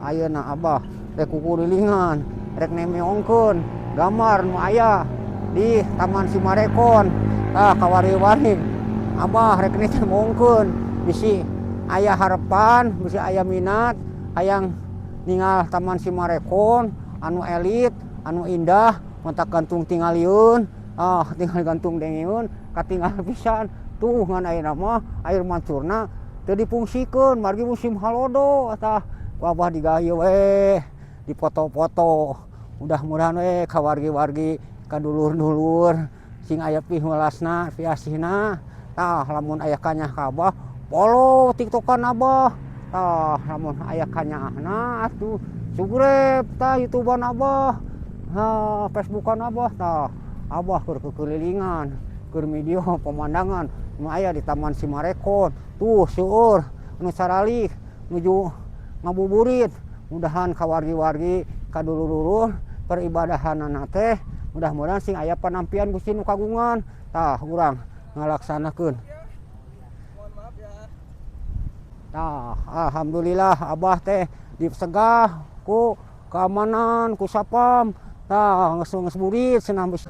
Ayeuna Abah rek kukurilingan, rek nemeongkeun gambar nu aya di Taman Summarecon. Tah kawari-wari Abah rek nemeongkeun bisi aya harepan, bisi aya minat hayang ningal Taman Summarecon anu elit, anu indah, matak gantung tingalieun, tinggal gantung dengeun, katinggal pisan. Tuh ngan ayeuna mah air mancurna teu dipungsikeun margi musim halodo tah. Ku Abah digayu we, dipoto-foto. Mudah-mudahan we ka wargi-wargi, ka dulur-dulur sing aya pihulasna, piasihna. Tah lamun aya kanyah ka Abah, follow TikTokan Abah. Tah lamun aya kanyaahna atuh subscribe tah YouTubean Abah. Ha, Facebookan Abah tah. Abah keur kekelilingan, keur video pemandangan nu aya di Taman Summarecon. Tuh seueur nu saralik nuju ngabuburit. Mudahan ka wargi-wargi, ka dulur-dulur peribadahanana teh mudah-mudahan sing aya panampian Gusti nu kagungan. Tah urang ngalaksanakeun. Tah alhamdulillah Abah teh disegah ku keamanan ku sapam. Tah geus geus burit cenah geus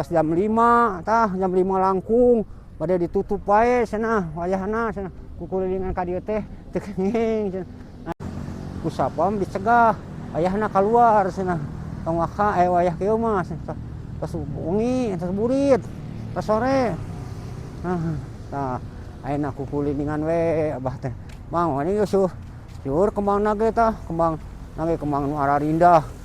jam 5, tah jam 5 langkung bade ditutup wae cenah wayahna cenah kukulilingan ka dieu teh teu kenging cenah. Ku sapam dicegah wayahna kaluar cenah tong waka wayah kieu mah cenah. Tos wengi, tos burit, tos sore. Nah, tah ayeuna kukulilingan we Abah teh. Mang ini geus seueur kembangna ge tah, kembang nage kembang nu ararindah.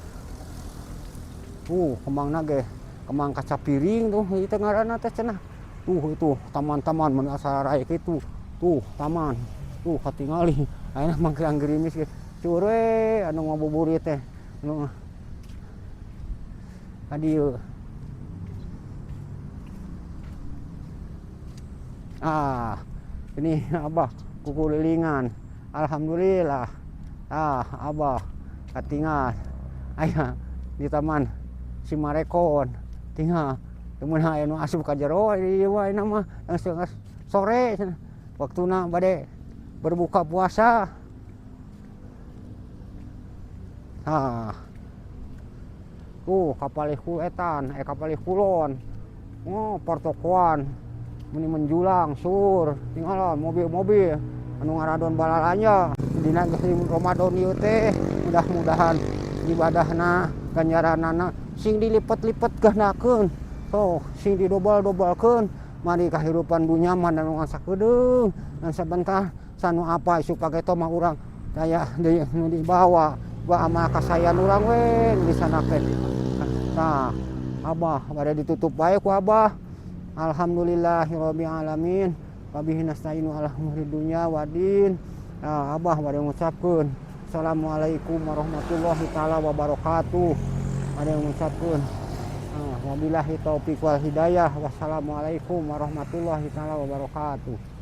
Kembangna ge kembang kaca piring tuh ieu teh ngaranna teh cenah. Tuh itu taman-taman mun asa raya kitu. Tuh taman. Tuh katingali ayeuna mah geus gerimis ge. Seueur we anu ngabuburit teh. Anu ka dieu. Ah, ini Abah kukulilingan. Alhamdulillah. Ah, Abah katingal aya di Taman Summarecon. Tinggal temen aya nu asup ka jero ieu mah ayeuna mah geus sore cenah. Waktuna bade berbuka puasa. Ah. Tuh kapalih etan, kapalih kulon. Oh, pertokoan meni menjulang sur, tinggalan mobil-mobil anu ngaradon balalanja. Dina geus Ramadan ieu teh mudah-mudahan ibadahna ganjaranana sing dilipet-lipet gandakeun. Tuh, sing didobel-dobelkeun mari kahirupan dunya mah nu ngan sakedeung ngan sabentar sanu apa isuk pageto mah urang daya deui nu dibawa ba amal kasayan urang we di sana teh. Tah, Abah bade ditutup bae ku Abah. Alhamdulillahirabbil alamin. Wabihi nasta'inu ala umuri dunya waddin. Tah, Abah bade ngucapkeun assalamualaikum warahmatullahi taala wabarakatuh. Bade ngucapkeun wabillahi taufik wal hidayah. Wassalamualaikum warahmatullahi taala wabarakatuh.